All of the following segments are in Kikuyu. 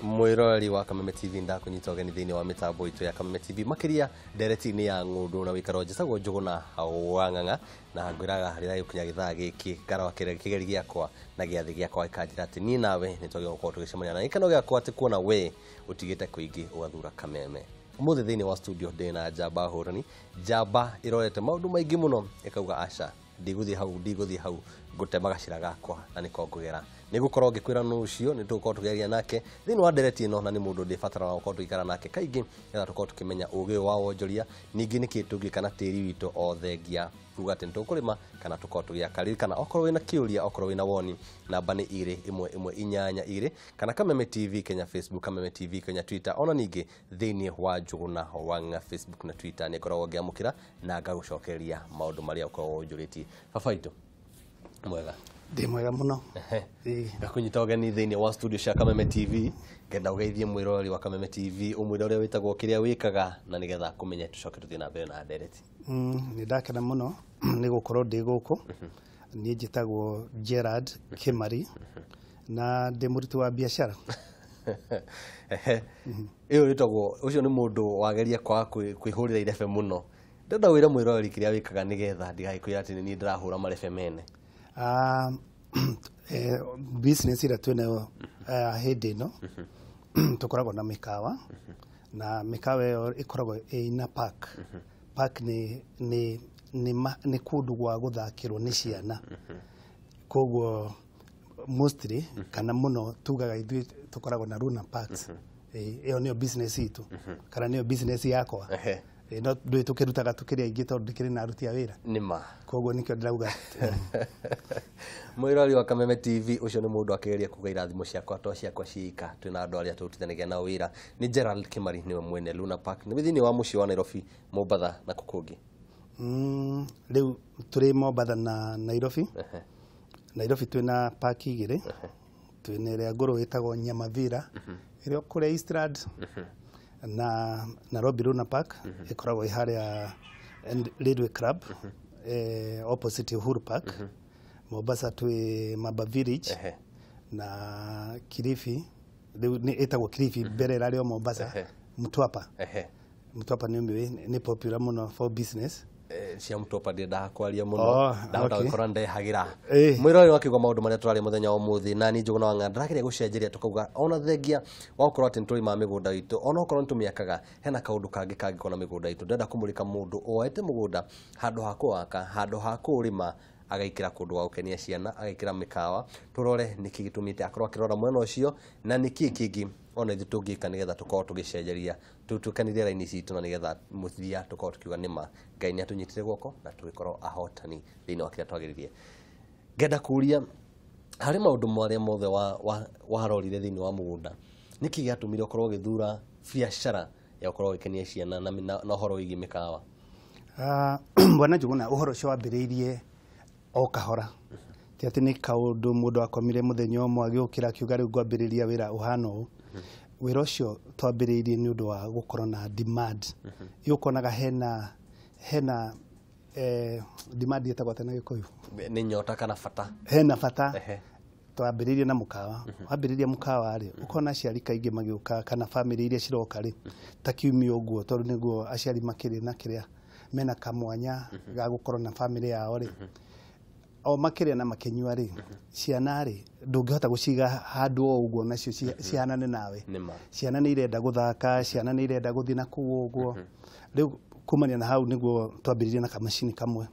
Mwiroreri wa Kameme TV, ndakunyita ũgeni thĩinĩ wa mĩtambo itũ ya Kameme TV, makĩria ndereti-inĩ ya ng'ũndũ na wĩikaro. Njĩtagwo Njũgũna wa Ng'ang'a na ngwĩraga rĩrĩa gĩkinya gĩthaa gĩkĩ ngarora kĩrĩa kĩgeri gĩakwa na gĩathĩ gĩakwa gĩkanjĩra atĩ niĩ nawe nĩ twagĩrĩirwo gũkorwo tũgĩcemania, na gĩkeno gĩakwa atĩ kuona we ũtigĩte kũingĩ ũgathura Kameme. Ũmũthĩ thĩinĩ wa studio ndĩ na njamba hũrani, njamba ĩrorete maũndũ maingĩ mũno ĩkauga aca, ndigũthiĩ hau, ndigũthiĩ hau, ngũtema gacĩra gakwa na nĩko ngũgera. Nĩ gũkorwo ngĩkwĩra nũ ũcio nĩ tũgũkorwo tũkĩaria nake thĩinĩ wa ndereti ĩno, na nĩ mũndũ ndĩbataraga gũkorwo tũgĩikara nake kaingĩ nĩgetha tũkorwo tũkĩmenya ũgĩ ũyũ wa wonjoria, ningĩ nĩkĩ tũngĩka na tĩri witũ o thengia kuga atĩ nĩ tũkũrĩma kana tũkorwo tũgĩaka. Ririkana, okorwo wĩna kĩũria, okorwo wĩna woni, namba nĩ 21182 kana Kameme TV Kenya Facebook, Kameme TV Kenya Twitter, ona ningĩ thĩinĩ wa Njũgũna wa Ng'a Facebook na Twitter nĩ ngoragwo ngĩamũkĩra na ngagũcokeria maũndũ marĩa ũkoragwo ũnjũrĩtie. Baba itũ, mwega? Ndĩ mwega mũno. Ĩĩ. Ngakũnyita ũgeni thĩinĩ wa studio cia Kameme TV, ngenda ũgeithie mwĩroreri wa Kameme TV, ũmwĩre ũrĩa wĩtagwo, kĩrĩa wĩkaga, na nĩgetha kũmenye tũcoke tũthiĩ na mbere na ndereti. Nĩ ndakena mũno nĩ gũkorwo ndĩ gũkũ. Niĩ njĩtagwo Gerard Kimari na ndĩ mũruti wa biacara. Ĩyo ĩtagwo ũcio nĩ mũndũ wageria kwaga kwĩhũrĩra irebe mũno. Ndĩrenda wĩre mwĩroreri kĩrĩa wĩkaga nĩgetha ndigagĩkwĩra atĩ nĩ niĩ ndĩrahũra marebe mene. Business ĩrĩa twĩnayo hĩndĩ ĩno, tũkoragwo na mĩkawa, na mĩkawa ĩyo ĩkoragwo ĩna park. Park nĩ kũndũ gwa gũthakĩrwo nĩ ciana, koguo mostly kana mũno tugaga ithuĩ tũkoragwo na Luna Parks. Ĩyo nĩyo business itũ kana nĩyo business yakwa. No ndũĩ tũkĩrutaga tũkĩrĩ aingĩ tondũ ndĩkĩrĩ na aruti a wĩra. Nĩ ma. Koguo nĩkĩo ndĩrauga. Mwĩrori wa Kameme TV, ũcio nĩ mũndũ akĩgeria kuga irathimo ciakwa to ciakwa ciika, twĩna andũ arĩa tũrutithanagia nao wĩra. Nĩ Gerald Kimari, nĩwe mwene Luna Park, nĩ thĩinĩ wa mũciĩ wa Nairobi, Mombatha na kũ kũngĩ? Rĩu tũrĩ Mombatha na Nairobi. Nairobi twĩna park igĩrĩ. Twĩna ĩrĩa ngũrũ ĩtagwo Nyamavira ĩrĩa kũrĩa Eastland, na Nairobi Luna Park ĩkoragwo ĩ harĩa Railway Club, opposite Uhuru Park. Mombasa twĩ Mamba Village. Na Kilifi, rĩu nĩ ĩtagwo Kilifi, mbere ĩrarĩ o Mombasa. Mtwapa. Mtwapa nĩ ũmĩũĩ, nĩ popular mũno for business. Cia Mtwapa ndiendaga kwaria mũno. Ndahota gũkorwo ndehagĩra. Mwĩrori wakĩigua maũndũ marĩa tũraria mũthenya wa ũmũthĩ, na niĩ Njũgũna wa Ng'a ndĩrageria gũcenjeria, tũkauga ona thengia wa gũkorwo atĩ nĩtũrĩmaga mĩgũnda itũ, ona okorwo nĩtũmĩakaga, hena kaũndũ kangĩ kangĩkorwo na mĩgũnda itũ. Ndĩrenda kũmũrĩka mũndũ oete mũgũnda, handũ ha kũwaka, handũ ha kũũrĩma, agaikĩra kũndũ gwa gũkenia ciana, agekĩra mĩkawa. Tũrore nĩkĩ gĩtũmĩte akorwo akĩrora mwena ũcio, na nĩkĩ kĩngĩ ona ithuĩ tũngĩka nĩgetha tũkorwo tũgĩcenjeria, tũtuĩkanĩrie raini citũ, na nĩgetha mũthia tũkorwo tũkiuga nĩma Ngai nĩ atũnyitire guoko na tũgĩkorwo ahotani thĩinĩ wa kĩrĩa twagĩrĩrie. Ngenda kũria, harĩ maũndũ marĩa mothe warorire thĩinĩ wa mũgũnda, nĩkĩ gĩatũmire ũkorwo ũgĩthura biacara ya gũkorwo ũgĩkenia ciana na ũhoro wĩgiĩ mĩkawa? Bwana Njũgũna, ũhoro ũcio wambĩrĩirie o kahora, ti atĩ nĩ kaũndũ mũndũ akomire mũthenya ũmwe agĩũkĩra akiuga rĩu ngwambĩrĩria wĩra ũhana ũũ. Wĩra ũcio twambĩrĩirie nĩ ũndũ wa gũkorwo na demand ĩyo, ũkonaga hena demand, ĩtagwo atĩa na Gĩkũyũ? Nĩ nyota kana bata? Hena bata. Twambĩrĩirie na mũkawa. Wambĩrĩria mũkawa rĩ, ũkona aciari kaingĩ magĩũka kana bamĩrĩ iria ciroka rĩ, ta kiumia ũguo, tondũ nĩguo aciari makĩrĩ na kĩrĩa mena kamwanya ga gũkorwo na bamĩrĩ yao rĩ, o makĩrĩa na makĩnyua rĩ, ciana rĩ, ndũngĩhota gũciga handũ o ũguo nacio cihanane nawe. Nĩma. Ciana nĩ irenda gũthaka, ciana nĩ irenda gũthiĩ na kũu ũguo. Rĩu kumania na hau nĩguo twambĩrĩirie na kamacini kamwe.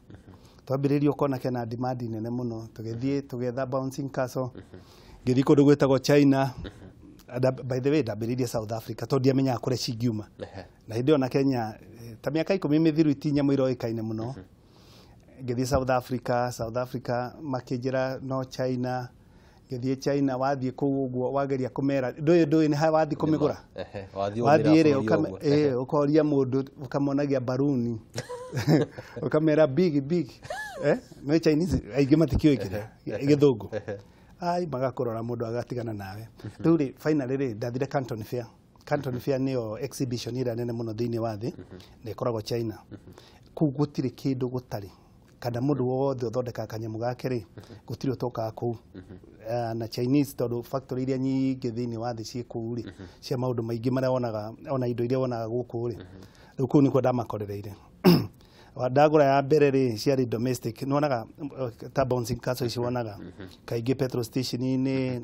Twambĩrĩirie, ũkona kena demand nene mũno, tũgĩthiĩ tũgĩetha bouncing castle, ngĩthiĩ kũndũ gwĩtagwo China. By the way, ndambĩrĩirie South Africa tondũ ndiamenyaga kũrĩa cingiuma. Na hĩndĩ ĩyo na Kenya, ta mĩaka 10 mĩthiru, iti nyamũ iroĩkaine mũno. Ngĩthiĩ South Africa, South Africa makĩnjĩra no China. Ngĩthiĩ China, wathiĩ kũu ũguo wageria kũmera ndũĩ nĩ ha wathiĩ kũmĩgũra. Wathiĩ wathiĩ rĩ ũmĩra bũrũri ũguo. Ũkoria mũndũ, ũkamonagia baruni, ũkamera big big, no Chinese aingĩ matikĩũĩ kĩrĩa gĩthũngũ. Ai, magakũrora, mũndũ agatigana nawe. Rĩu rĩ, finally rĩ, ndathire Canton Fair. Canton Fair nĩyo exhibition ĩrĩa nene mũno thĩinĩ wa thĩ na ĩkoragwo China. Kũu gũtirĩ kĩndũ gũtarĩ. Kana mũndũ wothe ũthondekaga kanyamũ gake rĩ, gũtirĩ ũtokaga kũu. Na Chinese, tondũ factory iria nyingĩ thĩinĩ wa thĩ ciĩ kũu rĩ, cia maũndũ maingĩ marĩa wonaga, ona indo iria wonaga gũkũ rĩ, rĩu kũu nĩkuo ndamakorereire. Ndagũra ya mbere rĩ, ciarĩ domestic. Nĩwonaga ta bouncing castle ici wonaga kaingĩ petrol station-inĩ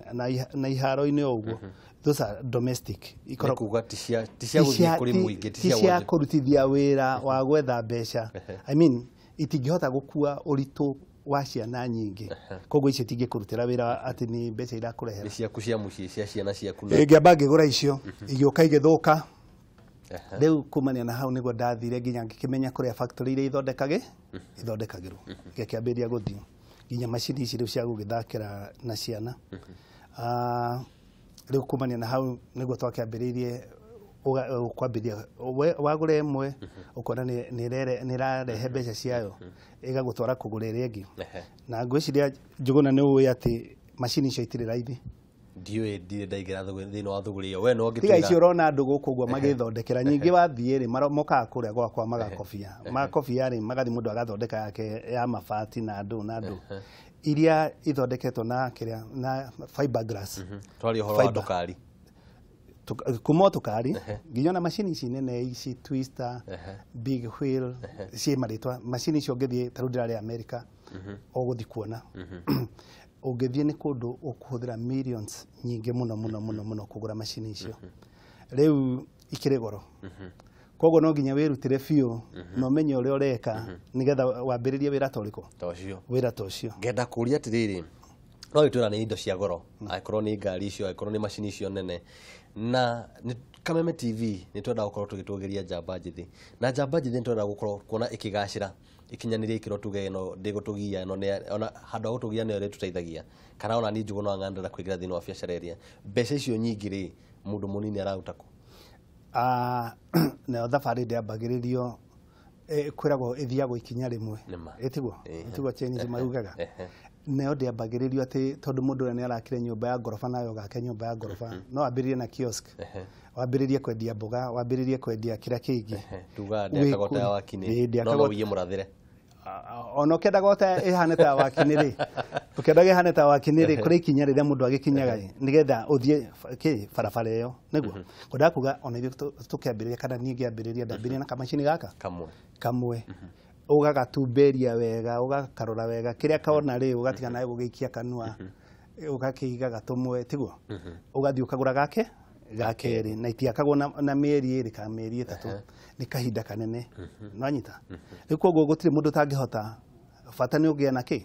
na iharo-inĩ o ũguo, those are domestic. Nĩ kuga ti cia gũthiĩ kũrĩ mũingĩ, ti cia kũrutithia wĩra wa gwetha mbeca. I mean, itingĩhota gũkua ũritũ wa ciana nyingĩ, koguo icio itingĩkũrutĩra wĩra atĩ nĩ mbeca irakũrehera. Nĩ ciaku cia mũciĩ, cia ciana ciaku. Ngĩamba ngĩgũra icio, igĩũka igĩthũka. Rĩu kumania na hau nĩguo ndathire nginya ngĩkĩmenya kũrĩa factory iria ithondekagĩrwo, ngĩkĩambĩrĩria gũthiĩ nginya macini ici rĩu cia gũgĩthakĩra na ciana. Rĩu kumania na hau nĩguo twakĩambĩrĩirie kwambĩrĩria. Wagũra ĩmwe, ũkona nĩ ĩrarehe mbeca ciayo, ĩgagũtwara kũgũra ĩrĩa ĩngĩ. Na ngwĩciria, Njũgũna, nĩ ũĩ atĩ macini icio itirĩ raithi. Ndiũĩ, ndirĩ ndaingĩra thĩinĩ wa thũgũrĩ ĩyo, we no Tiga icio ũrona andũ gũkũ ũguo magĩthondekera nyingĩ, wathiĩ rĩ, mokaga kũrĩa gwakwa magakobia, makobia rĩ, magathiĩ mũndũ agathondeka yake ya mabati na andũ na andũ iria ithondeketwo na kĩrĩa na fiberglass. Twaria ũhoro wa ndũkari. Kuma o tũkari nginya ona macini ici nene ici, twister, big wheel, ciĩ marĩtwa macini icio. Ũngĩthiĩ, ta rĩu ndĩrarĩ America, ũgũthiĩ kuona, ũngĩthiĩ nĩ kũndũ ũkũhũthĩra millions nyingĩ mũno mũno mũno mũno kũgũra macini icio. Rĩu ikĩrĩ goro, koguo no nginya wĩrutĩre biũ na ũmenye ũrĩa ũreka nĩgetha wambĩrĩrie wĩra ta ũrĩkũ. Ta ũcio. Wĩra ta ũcio. Ngenda kũria atĩrĩrĩ, no gĩtwĩra nĩ indo cia goro, angĩkorwo nĩ ngari icio, angĩkorwo nĩ macini icio nene, na nĩ Kameme TV nĩ twenda gũkorwo tũgĩtũgĩria njamba njĩthĩ, na njamba njĩthĩ nĩ twenda gũkorwo kuona ĩkĩgacĩra, ikinyanĩrie ikĩro, tuge ĩno ndĩgũtũgia, ĩno ona handũ ha gũtũgia nĩyo ĩrĩtũteithagia, kana ona niĩ Njũgũna wa Ng'anda ndĩrenda kũingĩra thĩinĩ wa biacara ĩrĩa mbeca icio nyingĩ rĩ, mũndũ mũnini araruta kũ? Nayo thabarĩ ndĩambagĩrĩrio, kwĩragwo ĩthiagwo ikinya rĩmwe. Nĩma. Ĩtiguo ĩtiguo Chinese maugaga, nayo ndĩambagĩrĩrio atĩ tondũ mũndũ ũrĩa nĩ arakire nyũmba ya ngoroba nawe ũgake nyũmba ya ngoroba. No wambĩrĩrie na kiosk, wambĩrĩrie kwendia mboga, wambĩrĩrie kwendia kĩrĩa kĩngĩ. Tuga ndĩakagwo ta ya wakinĩ. Ĩĩ, no ndĩakagwo. No ũiye mũrathĩre. Ona ũkĩendaga ota ĩhane ta wakinĩ rĩ, ũkĩendaga ĩhane ta wakinĩ rĩ, kũrĩ ikinya rĩrĩa mũndũ agĩkinyaga ĩ, nĩgetha ũthiĩ kĩ barabara ĩyo. Nĩguo ngwendaga kuga ona ithuĩ tũkĩambĩrĩria, kana niĩ ngĩambĩrĩria, ndambĩrĩria na kamacini gaka kamwe. Kamwe, ũgagatumberia wega, ũgakarora wega, kĩrĩa kona rĩ, ũgatiga nawe gũgĩikia kanua, ũgakĩiga gatũmwe, tiguo ũgathiĩ ũkagũra gake ga kerĩ, na itiakagwo na mĩeri 2 kana mĩeri 3, nĩ kahinda kanene nwanyita. Rĩu koguo gũtirĩ mũndũ ũtangĩhota, bata nĩ ũgĩe na kĩ,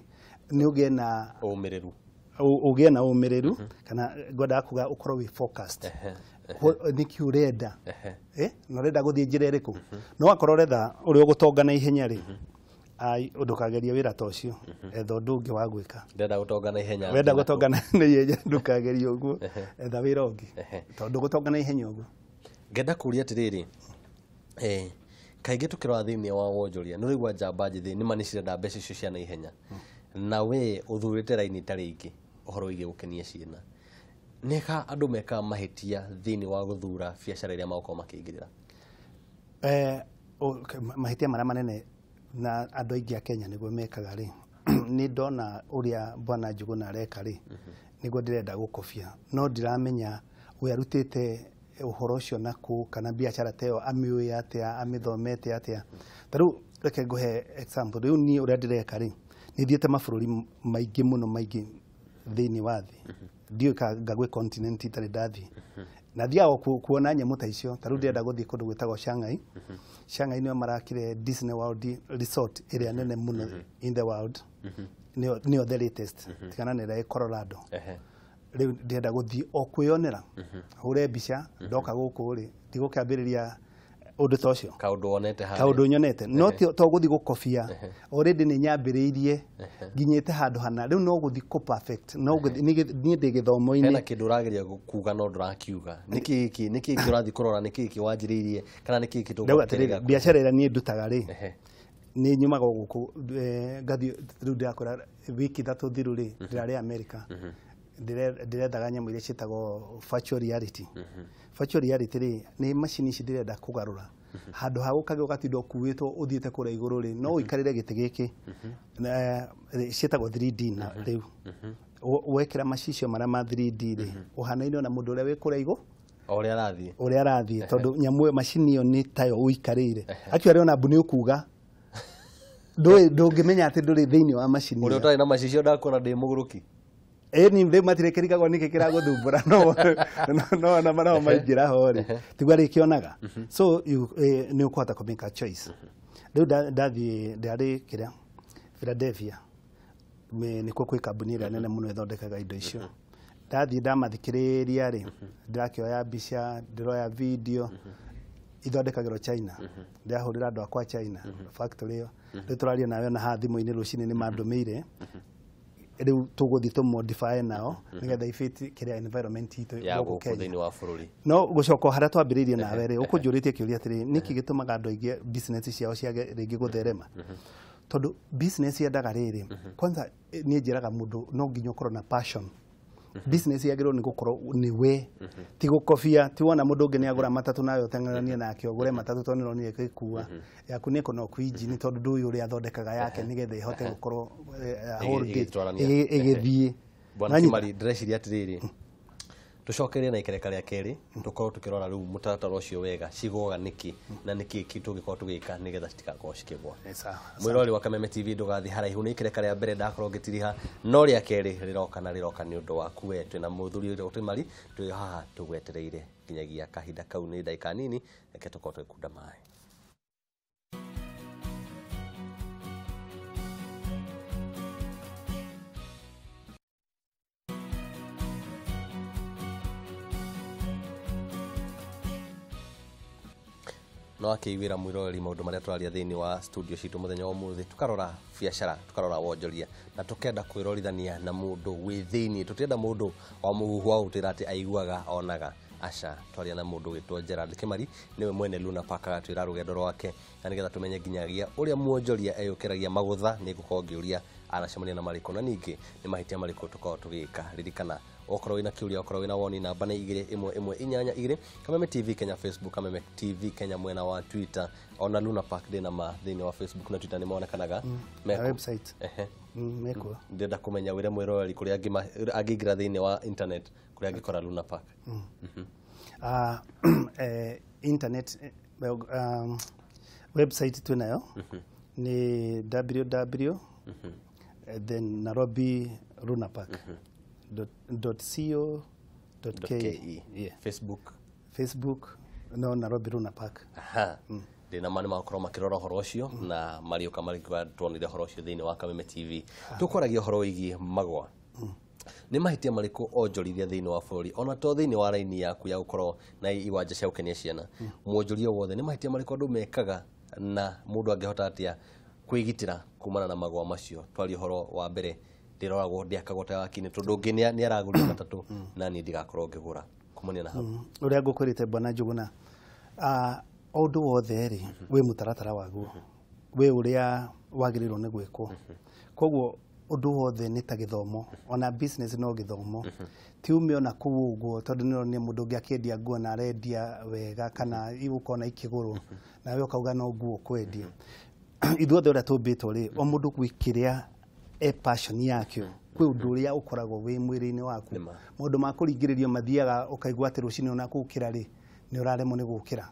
nĩ ũgĩe na ũmĩrĩru. Ũgĩe na ũmĩrĩru, kana ngwendaga kuga ũkorwo wĩ focused. Nĩkĩ ũrenda? Na ũrenda gũthiĩ njĩra ĩrĩkũ? No akorwo ũretha ũrĩa ũgũtonga na ihenya rĩ, ai, ndũkagerie wĩra ta ũcio, etha ũndũ ũngĩ wa gwĩka. Ndenda gũtonga na ihenya. Wenda gũtonga na ihenya, ndũkagerie ũguo, etha wĩra ũngĩ, tondũ gũtonga na ihenya ũguo. Ngenda kũria atĩrĩrĩ, kaingĩ tũkĩrora thĩinĩ wa wonjoria nĩ ũraigua njamba njĩthĩ nĩma nĩ cirenda mbeca icio cia na ihenya, na we ũthurĩte raini tarĩ ingĩ ũhoro wĩgiĩ gũkenia ciana. Nĩ ha andũ mekaga mahĩtia thĩinĩ wa gũthura biacara ĩrĩa magũkorwo makĩingĩrĩra? Mahĩtia marĩa manene na andũ aingĩ a Kenya nĩguo mekaga rĩ, nĩ ndona ũrĩa bwana Njuguna areka rĩ, nĩguo ndĩrenda gũkobia, no ndiramenya we arutĩte ũhoro ũcio nakũ, kana biacara ta ĩyo amĩũĩ atĩa, amĩthomete atĩa. Ta rĩu reke ngũhe example. Rĩu niĩ ũrĩa ndĩreka rĩ, nĩ thiĩte mabũrũri maingĩ mũno, maingĩ thĩinĩ wa thĩ, ndiũĩ ka gwĩ continent itarĩ ndathiĩ, na thiaga o kuona nyamũ ta icio. Ta rĩu ndĩrenda gũthiĩ kũndũ gwĩtagwo Shanghai. Shanghai nĩo marakire Disney World Resort ĩrĩa nene mũno in the world, nĩyo the latest, tigana na ĩrĩa ĩ Colorado. Rĩu ndĩrenda gũthiĩ o kwĩyonera, hũre mbica. Ndoka gũkũ rĩ, ndigũkĩambĩrĩria ũndũ ta ũcio. Kaũndũ wonete harĩa. Kaũndũ nyonete, no to gũthiĩ gũkobia. Already nĩ nyambĩrĩirie, nginyĩte handũ hana, rĩu no gũthiĩ kũ perfect, no niĩ ndĩ gĩthomo-inĩ. Hena kĩndũ ũrageria kuga no ndũrakiuga. Nĩkĩ gĩkĩ? Nĩkĩ gĩkĩ ũrathiĩ kũrora? Nĩkĩ gĩkĩ wanjĩrĩirie, kana nĩkĩ gĩkĩ? Ndauga atĩrĩrĩ, biacara ĩrĩa niĩ ndutaga rĩ, nĩ nyumaga o gũkũ, ngathiĩ. Rĩu ndĩrakwĩra, wiki 3 thiru rĩ, ndĩrarĩ America. Ndĩrethaga nyamũ iria ciĩtagwo virtual reality. Virtual reality rĩ, nĩ macini ici ndĩrenda kũgarũra. Handũ ha gũkagĩa ũgatinda ũkuĩtwo ũthiĩte kũrĩa igũrũ rĩ, no ũikarĩre gĩtĩ gĩkĩ. Ciĩtagwo 3D na rĩu. Wekĩra macicio marĩa ma 3D rĩ, ũhanaine ona mũndũ ũrĩa wĩ kũrĩa igũrũ ũrĩa arathiĩ. Ũrĩa arathiĩ, tondũ nyamũ ĩyo macini ĩyo nĩ tayo ũikarĩire. Actually ona mbu nĩ ũkuga. Ndũngĩmenya atĩ ndũrĩ thĩinĩ wa macini Ũrĩa ĩyo. Ũtarĩ na macicio ndakuona ndĩ mũgũrũki. Ĩni rĩu matirĩ kĩrigagwo nĩkĩ kĩragũthumbũra no no no maingĩra ho rĩ, tiguo arĩkĩonaga. So nĩ ũkũhota kũ make a choice. Rĩu ndathiĩ ndarĩ kĩrĩa Philadelphia, nĩkuo kwĩ kambuni ĩrĩa nene mũno ĩthondekaga indo icio. Ndathiĩ ndamathikĩrĩria rĩ, ndĩrakĩoya mbica, ndĩroya video, ithondekagĩrwo China. Ndĩrahũrĩra andũ akwa China factory ĩyo. Rĩu tũraria nawe ona haha thimũ-inĩ rũcinĩ nĩ mandũmĩire. Rĩu tũgũthiĩ tũ modify nao nĩgetha ifit kĩrĩa environment itũ ya gũkũ gũkũ Kenya. Thĩinĩ wa bũrũri. No gũcoka o harĩa twambĩrĩirie nawe rĩ, ũkũnjũrĩtie kĩũria atĩrĩ, nĩkĩ gĩtũmaga andũ aingĩ business ciao ciage rĩngĩ gũtherema? Tondũ business yendaga rĩrĩ, kwanza niĩ njĩraga mũndũ no nginya ũkorwo na passion. Business yagĩrĩirwo nĩ gũkorwo nĩ we, ti gũkobia. Ti wona mũndũ ũngĩ nĩ agũra matatũ nawe ũteng'eranie nake ũgũre matatũ tondũ nĩũronire ĩgĩkua yaku nĩ ĩkũno injini, tondũ ndũĩ ũrĩa athondekaga yake nĩgetha ĩhote gũkorwo hold it, ĩgĩtwarania. ĩgĩthiĩ. Bwana Wanyita? Kimari, ndĩreciria atĩrĩrĩ, tũcokerie na ikereka rĩa kerĩ tũkorwo tũkĩrora rĩu mũtaratara ũcio wega, cigũaga nĩkĩ na nĩkĩ tũngĩkorwo tũgĩka nĩgetha citigakorwo cikĩgwa. Sawa. Mwĩrori wa Kameme TV, ndũgathiĩ haraihu, nĩ ikereka rĩa mbere ndakorwo ngĩtiriha, no rĩa kerĩ rĩroka na rĩroka nĩ ũndũ waku we. Twĩna mũthuri ũrĩa Kimari, twĩ haha tũgwetereire nginyagia kahinda kau nĩ ndagĩka nini. Reke tũkorwo tũgĩkunda maĩ. No akĩiguĩra mwĩroreri maũndũ marĩa tũraria thĩinĩ wa studio citũ mũthenya wa ũmũthĩ, tũkarora biacara, tũkarora wonjoria na tũkenda kwĩrorithania na mũndũ wĩ thĩinĩ. Tũtirenda mũndũ wa mũhuhu wa gũtwĩra atĩ aiguaga onaga aca. Twaria na mũndũ wĩtwo Gerald Kimari, nĩwe mwene Luna Park, agatwĩra rũgendo rwake na nĩgetha tũmenye nginyagia ũrĩa mwonjoria eyũkĩragia magũtha. Nĩ ngũkorwo ngĩũria anacemania na marĩkũ na ningĩ nĩ mahĩtia marĩkũ tũkoragwo tũgĩka. Ririkana, okorwo wĩna kĩũria, okorwo wĩna woni, namba nĩ 21182. Kameme TV Kenya Facebook, Kameme TV Kenya mwena wa Twitter, ona Luna Park ndĩna ma thĩinĩ wa Facebook na Twitter nĩ monekanaga. Na Meko. website. Mekuo. Ndĩrenda kũmenya wĩre mwĩroreri kũrĩa angĩingĩra thĩinĩ wa internet, kũrĩa angĩkora Luna Park. Internet well, website twĩnayo nĩ www then Nairobi Luna Park dot co dot ke. .ke. Yeah. Facebook? Facebook no Nairobi Luna Park. Aha. Ndĩna ma nĩ magakorwo makĩrora ũhoro ũcio na marĩũka marĩkiuga tuonire ũhoro ũcio thĩinĩ wa Kameme TV. Tũkwaragia ũhoro wĩgiĩ magwa. Nĩ mahĩtia marĩkũ onjorithia thĩinĩ wa bũrũri, ona to thĩinĩ wa raini yaku ya gũkorwo na iwanja cia gũkenia ciana, mwonjoria wothe, nĩ mahĩtia marĩkũ andũ mekaga na mũndũ angĩhota atĩa kwĩgitĩra kumana na magwa macio? Twaria ũhoro wa mbere, ndĩroragwo ndĩakagwo ta wakinĩ, tondũ ũngĩ nĩ aragũrire matatũ na niĩ ndigakorwo ngĩgũra kumania na hau. Ũrĩa ngũkwĩrĩte bwana Njuguna, o ũndũ wothe rĩ wĩ mũtaratara waguo, wĩ ũrĩa wagĩrĩirwo nĩ gwĩkwo. Koguo ũndũ wothe nĩ ta gĩthomo, ona business no gĩthomo. Ti ume ona kũu ũguo tondũ nĩ ũronire mũndũ ũngĩ akĩendia nguo na arendia wega kana ũkona ikĩgũrwo nawe ũkauga no nguo ũkwendia. Ithuothe ũrĩa tũmbĩtwo rĩ, o mũndũ gwĩ kĩrĩa e passion yakĩo, kwĩ ũndũ ũrĩa ũkoragwo wĩ mwĩrĩ-inĩ waku. Nĩma. Maũndũ ma kũringĩrĩrio mathiaga ũkaigua atĩ rũcinĩ ona gũkĩra rĩ nĩ ũraremwo nĩ gũkĩra.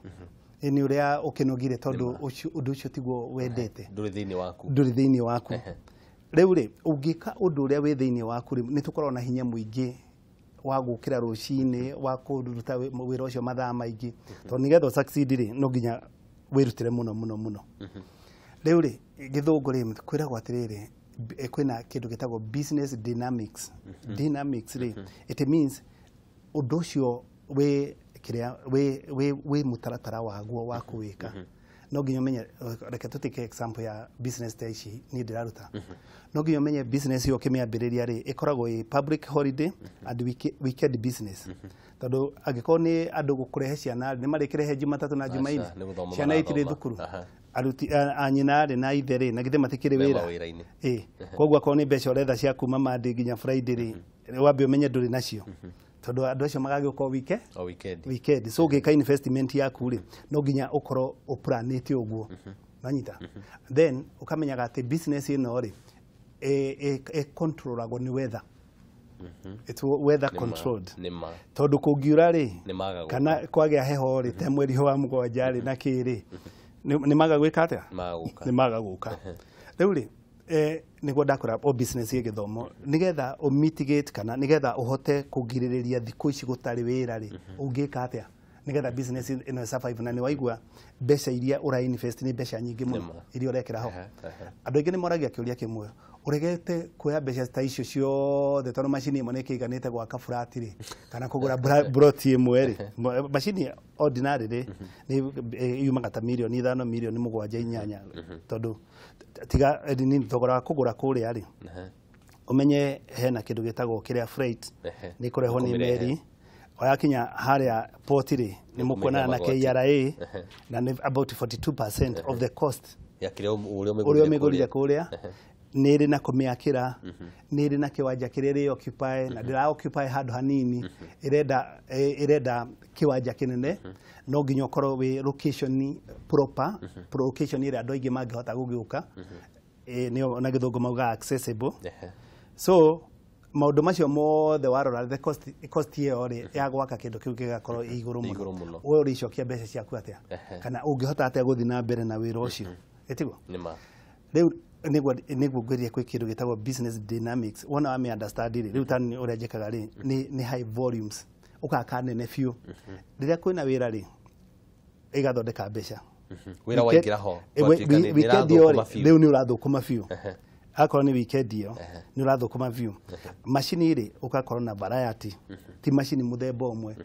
Ĩ nĩ ũrĩa ũkĩnogire tondũ ũndũ ũcio tiguo wendete. Ndũrĩ thĩinĩ waku. Ndũrĩ thĩinĩ waku. Rĩu rĩ, ũngĩka ũndũ ũrĩa wĩ thĩinĩ waku rĩ, nĩ tũkoragwo na hinya mũingĩ wa gũkĩra rũcinĩ, wa kũruta wĩra ũcio mathaa maingĩ, tondũ nĩgetha ũsucceed rĩ, no nginya wĩrutĩre mũno mũno mũno. Rĩu rĩ, gĩthũngũ rĩ kwĩragwo atĩrĩrĩ, kwĩna kĩndũ gĩtagwo business dynamics. Dynamics rĩ, it means ũndũ ũcio wĩ kĩrĩa wĩ mũtaratara waguo wa kũwĩka. No nginya ũmenye, reke tũtĩke example ya business ta ici niĩ ndĩraruta. No nginya ũmenye business ĩyo ũkĩmĩambĩrĩria rĩ, ĩkoragwo ĩ public holiday and weekend business, tondũ angĩkorwo nĩ andũ gũkũrehe ciana rĩ, nĩ marĩkĩrehe Jumatatũ na Jumaine? Aca, nĩ gũthoma Ciana itirĩ marathoma. thukuru. Aruti a nyina rĩ na ithe rĩ, na githĩ matikĩrĩ Me wĩra? mawĩra-inĩ. Ĩ koguo akorwo nĩ mbeca ũretha cia kuma Monday nginya Friday rĩ, wambe ũmenye ndũrĩ nacio. Tondũ andũ acio magagĩũka o wike O weekend. Weekend. So ũngĩka investment yaku rĩ, no nginya ũkorwo ũplanĩte ũguo, nanyita. Then ũkamenyaga atĩ business ĩno rĩ, ĩ controlagwo nĩ weather. It's weather controlled. Nĩ ma. Tondũ kũngiura rĩ, Nĩ maga gũka. kana kwagĩa heho rĩ, ta mweri wa 7 rĩ, na kĩ rĩ, nĩ maga gwĩka atĩa? Maga gũka. Nĩ maga gũka. Rĩu rĩ, nĩguo ndakwĩra o business ĩ gĩthomo, nĩgetha ũ mitigate kana nĩgetha ũhote kũgirĩrĩria thikũ ici gũtarĩ wĩra rĩ, ũngĩka atĩa nĩgetha business ĩno ĩ survive? Na nĩ waigua mbeca iria ũra invest nĩ mbeca nyingĩ mũno Nĩma. iria ũrekĩra ho. Ehe, ehe. Andũ aingĩ nĩ moragia kĩũria kĩmwe, ũregete kuoya mbeca ta icio ciothe tondũ macini ĩmwe nĩ ĩkĩiganĩte gwaka flat rĩ, kana kũgũra broti ĩmwe rĩ? Macini ordinary rĩ, nĩ yumaga ta mirioni 5, mirioni 7, 8, tondũ tiga nini thogora wa kũgũra kũrĩa rĩ, ũmenye hena kĩndũ gĩtagwo kĩrĩa freight, nĩ kũrehwo nĩ Kũmĩrehe. meri. Oyakinya harĩa port rĩ, nĩ mũkuonana na magoti. KRA, na nĩ about 42% of the cost Ya kĩrĩa ũrĩa ũrĩa ũmĩgũrire. ũmĩgũrire kũrĩa. Nĩ ĩrĩ na kũmĩakĩra, nĩ ĩrĩ na kĩwanja kĩrĩa ĩrĩ occupy, na ndĩra occupy handũ hanini, ĩrenda kĩwanja kĩnene. No nginya ũkorwo wĩ location proper, location ĩrĩa andũ aingĩ mangĩhota gũgĩũka, nĩyo na gĩthũngũ maugaga accessible. So maũndũ macio mothe warora, the cost ĩyo rĩ ya gwaka kĩndũ kĩu gĩgakorwo ĩ igũrũ Ĩ igũrũ mũno. mũno. We ũrĩcokia mbeca ciaku atĩa, kana ũngĩhota atĩa gũthiĩ na mbere na wĩra ũcio, ĩtiguo? Nĩ ma. Rĩu nĩguo ngwĩrire kwĩ kĩndũ gĩtagwo business dynamics. Wona wame understand rĩ, rĩu ta niĩ ũrĩa njĩkaga rĩ, nĩ high volumes, ũgaka nene biũ. Rĩrĩa kwĩna wĩra rĩ, ĩgathondeka mbeca. Wĩra waingĩra ho, gwatuĩka Weekend ĩyo nĩ rĩ, ĩrathũkũma biũ. rĩu nĩ ũrathũkũma biũ. Akorwo nĩ weekend ĩyo, nĩ ũrathũkũma biũ. Macini rĩ, ũgakorwo na variety, ti macini mũthemba ũmwe.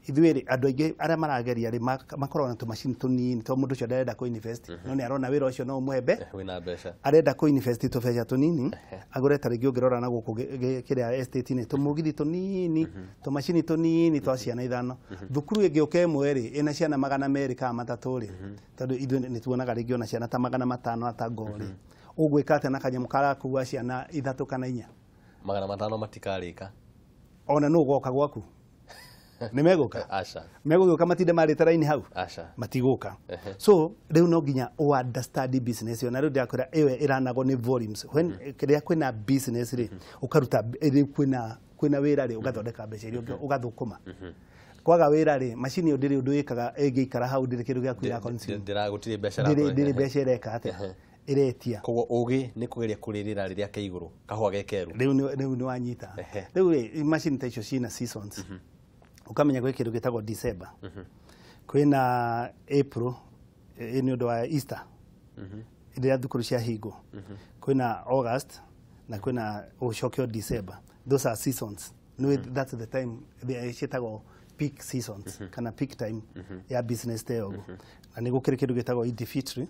Ithuĩ rĩ, andũ aingĩ arĩa marageria rĩ, makoragwo na tũmacini tũnini, tondũ mũndũ ũcio ndarenda kũ invest, no nĩ arona wĩra ũcio no ũmũhe mbe Wĩna mbeca. Arenda kũ invest tũbeca tũnini, agũre ta rĩngĩ ũngĩrora na gũkũ kĩrĩa estate-inĩ, tũmũgithi tũnini, tũmacini tũnini twa ciana 5. Thukuru ĩngĩũka ĩmwe rĩ, ĩna ciana 200 kana 300 rĩ, tondũ ithuĩ nĩ tuonaga rĩngĩ ona ciana ta 500 atango rĩ, ũgwĩka atĩa na kanyamũ karakua ciana ithatũ kana inya? 500 matikarĩka. Ona nũ ũgoka gwaku? Nĩ megũka? Aca. Megũgĩũka matinde marĩte raini hau? Aca. Matigũka. So rĩu no nginya ũ understand business ĩyo. Na rĩu ndĩrakwĩra ĩyo ĩranagwo nĩ volumes. When rĩrĩa kwĩna business rĩ, ũkaruta rĩu kwĩna wĩra rĩ, ũgathondeka mbeca iria ũgathũkũma. Kwaga wĩra rĩ, macini ĩyo ndĩrĩ ũndũ ĩkaga ĩngĩikara hau, ndĩrĩ kĩndũ gĩa kwĩra consume. Ndĩra gũtirĩ mbeca. Ndĩrĩ mbeca ĩreka atĩa, ĩretia. Koguo ũgĩ nĩ kũgeria kũrĩrĩra rĩrĩa ke igũrũ kahũa ge keru. Rĩu nĩ wanyita. Rĩu rĩ, macini ta icio ciĩna seasons. Ũkamenya gwĩ kĩndũ gĩtagwo December, kwĩna April, nĩ ũndũ wa Easter rĩrĩa thukuru ciahingwo, kwĩna August, na kwĩna ũcokio December. Those are seasons. No, that's the time ciĩtagwo peak seasons kana peak time ya business ta ĩyo ũguo. Na nĩ gũkĩrĩ kĩndũ gĩtagwo Eid Fitri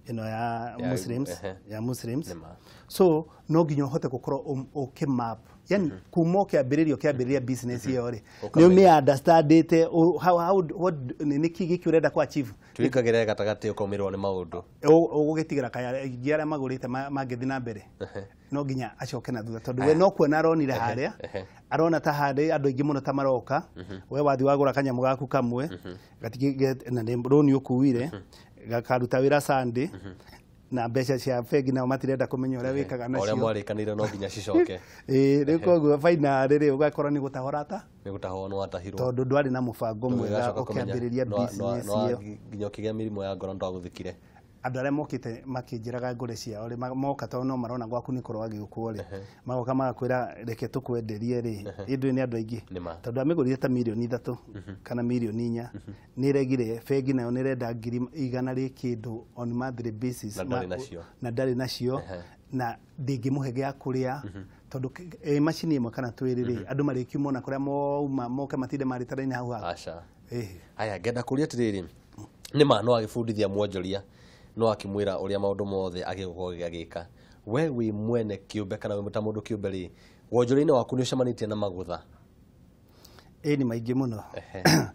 ĩno ya Muslims, ya Muslims. Nĩma. So no nginya ũhote gũkorwo ũkĩmap, yani kuma ũkĩambĩrĩria business ĩyo rĩ, nĩ Ũkamenya. ũmĩ understandĩte how what nĩ kĩ gĩkĩ ũrenda kũ achieve. Tuikagĩre gatagatĩ ũkaumĩrwo nĩ maũndũ. Ũgũgĩtigĩra kaya aingĩ arĩa magũrĩte mangĩthiĩ na mbere, no nginya acoke na thutha, tondũ we no kuona aronire harĩa, arona ta harĩ andũ aingĩ mũno ta maroka. We wathiĩ wagũra kanyamũ gaku kamwe na nĩ rũni ũkuire, gakaruta wĩra Sunday, na mbeca cia bengi nao matirenda kũmenya ũrĩa wĩkaga O ũrĩa nacio. Mwarĩkanĩire no nginya cicoke. Ĩĩ, rĩu koguo finally rĩ, ũgakora nĩ gũtahora ta Nĩ gũtahwo nĩ watahirwo. Tondũ ndwarĩ na mũbango mwega Ũgĩgacoka kũmenya ũkĩambĩrĩria business ĩyo. Nginya ũkĩgĩa mĩrimũ ya ngoro ndwagũthikire. Andũ arĩa mokĩte makĩnjĩraga ngũre ciao rĩ, moka tondũ no marona gwaku nĩ kũragĩũkwo rĩ, magoka magakwĩra, "Reke tũkwenderie" rĩ, ĩndũ nĩ andũ aingĩ. Nĩ ma. Tondũ amĩgũrire ta mirioni 3 kana mirioni 4, nĩ ĩregire. Bengi nayo nĩ ĩrenda 100,000 rĩ kĩndũ on monthly basis. Na ndarĩ nacio. Na ndarĩ nacio, na ndĩngĩmũhe gĩa kũrĩa, tondũ macini ĩmwe kana twĩrĩ rĩ, andũ marĩkiuma ona kũrĩa mauma moke matinde marĩte raini hau haku. Aca. Ĩhĩ. Aya, ngenda kũria atĩrĩrĩ, nĩ ma no agĩbundithia mwonjoria, no akĩmwĩra ũrĩa maũndũ mothe agĩgũkorwo agĩka, we wĩ mwene kĩũmbe kana wĩ ta mũndũ kĩũmbe rĩ, wonjoria-inĩ waku nĩ ũcemanĩtie na magũtha? Ĩ, nĩ maingĩ mũno.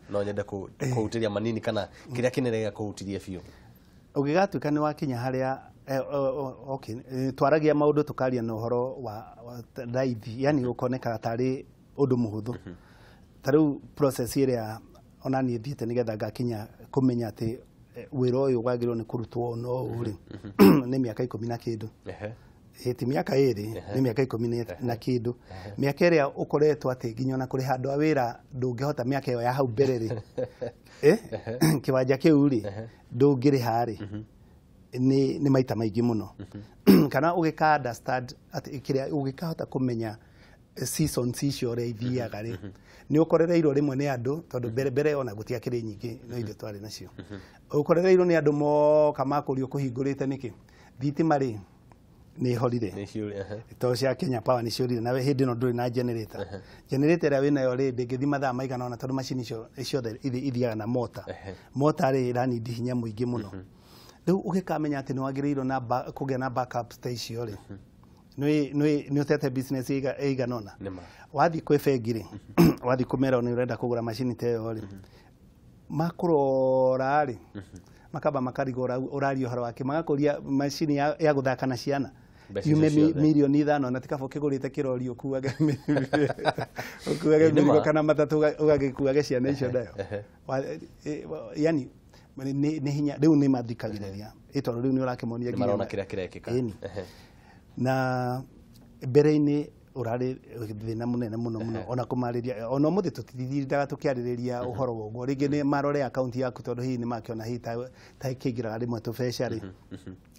No nyende kũhutĩria manini kana kĩrĩa kĩnene gĩakũhutirie biũ. Ũngĩgatuĩka nĩ wakinya harĩa okay, twaragia maũndũ, tũkaria na ũhoro wa raithi, yani ũkonekaga tarĩ ũndũ mũhũthũ. Ta rĩu process ĩrĩa ona niĩ thiĩte nĩgetha ngakinya kũmenya atĩ wĩra ũyũ wagĩrĩirwo nĩ kũrutwo no ũũ rĩ, nĩ mĩaka 10 na kĩndũ. Ti mĩaka 2, nĩ mĩaka 10 na kĩndũ. Mĩaka ĩrĩa ũkoretwo atĩ nginya ona kũrĩha andũ a wĩra ndũngĩhota mĩaka ĩyo ya hau mbere rĩ, kĩwanja kĩu rĩ ndũngĩrĩha rĩ, nĩ maita maingĩ mũno. Kana ũgĩka understand atĩ kĩrĩa ũgĩkahota kũmenya seasons icio ũrĩa ithiaga rĩ, nĩ ũkorereirwo rĩmwe nĩ andũ, tondũ mbere mbere ona gũtiakĩrĩ nyingĩ no ithuĩ twarĩ nacio. Ũkorereirwo nĩ andũ moka makũria ũkũhingũrĩte nĩkĩ, thitima rĩ nĩ ĩhorire. Nĩ ciũria, ehe. Tondũ cia Kenya Power nĩ ciũrire, nawe hĩndĩ ĩno ndũrĩ na generator. Generator ĩrĩa wĩnayo rĩ ndĩngĩthiĩ mathaa maigana ũna, tondũ macini icio ciothe ithiaga na mota. Mota rĩ ĩranindi hinya mũingĩ mũno. Rĩu ũgĩkamenya atĩ nĩ wagĩrĩirwo na kũgĩa na backups ta icio rĩ, nĩ ũtete business ĩigana ũna. Nĩ ma. Wathiĩ kwĩ bengi rĩ, wathiĩ kũmera nĩ ũrenda kũgũra macini ta ĩyo rĩ, makũrora rĩ, makamba makarigwo ũraria ũhoro wake, magakũria macini ya gũthaka na ciana Mbeca yume icio ciothe. mirioni 5, na tikaba ũkĩgũrĩte kĩrori ũkuage ũkuage Nĩ ma. mĩrigo kana matatũ ũgagĩkuage ciana icio nayo. Yani nĩ hinya rĩu nĩ mathikagĩrĩria ĩ, tondũ rĩu nĩ ũrakĩmonia Nĩ nginya marona kĩrĩa kĩrekĩka. Ĩni. Na mbere-inĩ ũrarĩ thĩna mũnene mũno mũno ona kũmarĩria, ona ũmũthĩ tũtitindaga tũkĩarĩrĩria ũhoro wa ũguo. Rĩngĩ nĩ marore akaunti yaku, tondũ hihi nĩ makĩona hihi ta ĩkĩingĩraga rĩmwe tũbeca rĩ,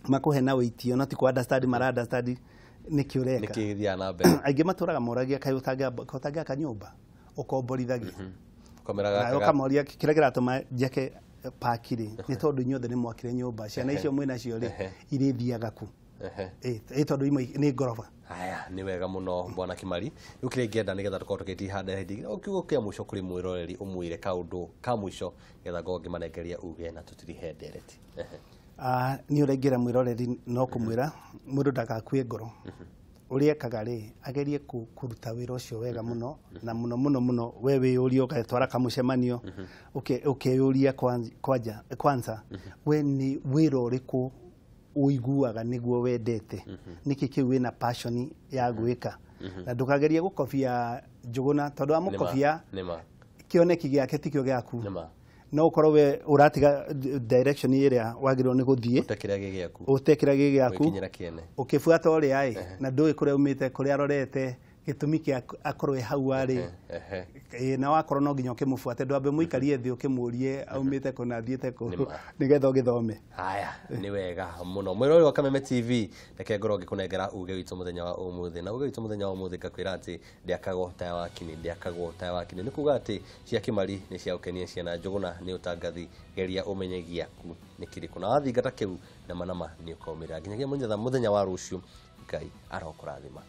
makũhe na wĩitio, no ti kũ understand mara understand nĩkĩ ũreka. Nĩkĩ gĩthiaga na mbere. Aingĩ matũraga moragia, kaĩ ũtangĩaka nyũmba ũkomborithagia? Kamera Nawe gaka ũkamoria kĩrĩa kĩratũma njake paki rĩ nĩ tondũ inyuothe nĩ mwakire nyũmba, ciana icio mwĩnacio rĩ irĩthiaga ku? Ĩ tondũ imwe nĩ ngoroba. Haya, nĩ wega mũno bwana Kimari. Rĩu kĩrĩa ingĩenda nĩgetha tũkorwo tũgĩtiha ndĩrĩ o kiugo kĩa mũico kũrĩ mwĩroreri, ũmwĩre kaũndũ ka mũico nĩgetha ngorwo ngĩmanengeria uge na tũtirihe ndereti. Ah, nĩ ũraingĩra mwĩroreri, no kũmwĩra mũndũ ndagakue ngoro. Ũrĩa ekaga rĩ, agerie kũruta wĩra ũcio wega mũno na mũno mũno mũno. We wĩyũrie, ũgatwara kamũcemanio, ũkeyũria kwanja kwanza, we nĩ wĩra ũrĩkũ ũiguaga nĩguo wendete, nĩkĩ kĩu wĩna passion ya gwĩka, na ndũkagerie gũkobia Njũgũna, tondũ wamũkobia Nĩma. kĩoneki gĩake tikĩo gĩaku. Nĩma. No ũkorwo we ũratiga direction ĩrĩa wagĩrĩirwo nĩ gũthiĩ. Ũte kĩrĩa gĩ gĩaku. Ũte kĩrĩa gĩ gĩaku. Gwĩkinyĩra kĩene. Ũkĩbuata ũrĩa ĩ na ndũĩ kũrĩa umĩte, kũrĩa arorete, gĩtũmi kĩa akorwo e hau arĩ. Ĩ, na wakorwo no nginya ũkĩmũbuate, ndwambe mũikarie thĩ ũkĩmũrie aumĩte kũ na athiĩte kũ, Nĩma. nĩgetha ũgĩthome. Haya, nĩ wega mũno mwĩrori wa Kameme TV, reke ngorwo ngĩkũnengera uge witũ mũthenya wa ũmũthĩ, na uge witũ mũthenya wa ũmũthĩ ngakwĩra atĩ ndĩakagwo taya wa kini, ndĩakagwo taya wa kini. Nĩ kuga atĩ cia Kimari nĩ cia gũkenia ciana, Njũgũna nĩ ũtangathi, geria ũmenye gĩaku nĩ kĩrĩkũ na wathingata kĩu nama nama nĩ ũkaumĩrĩra. Nginyagia mũthenya wa rũciũ, Ngai arokũrathima.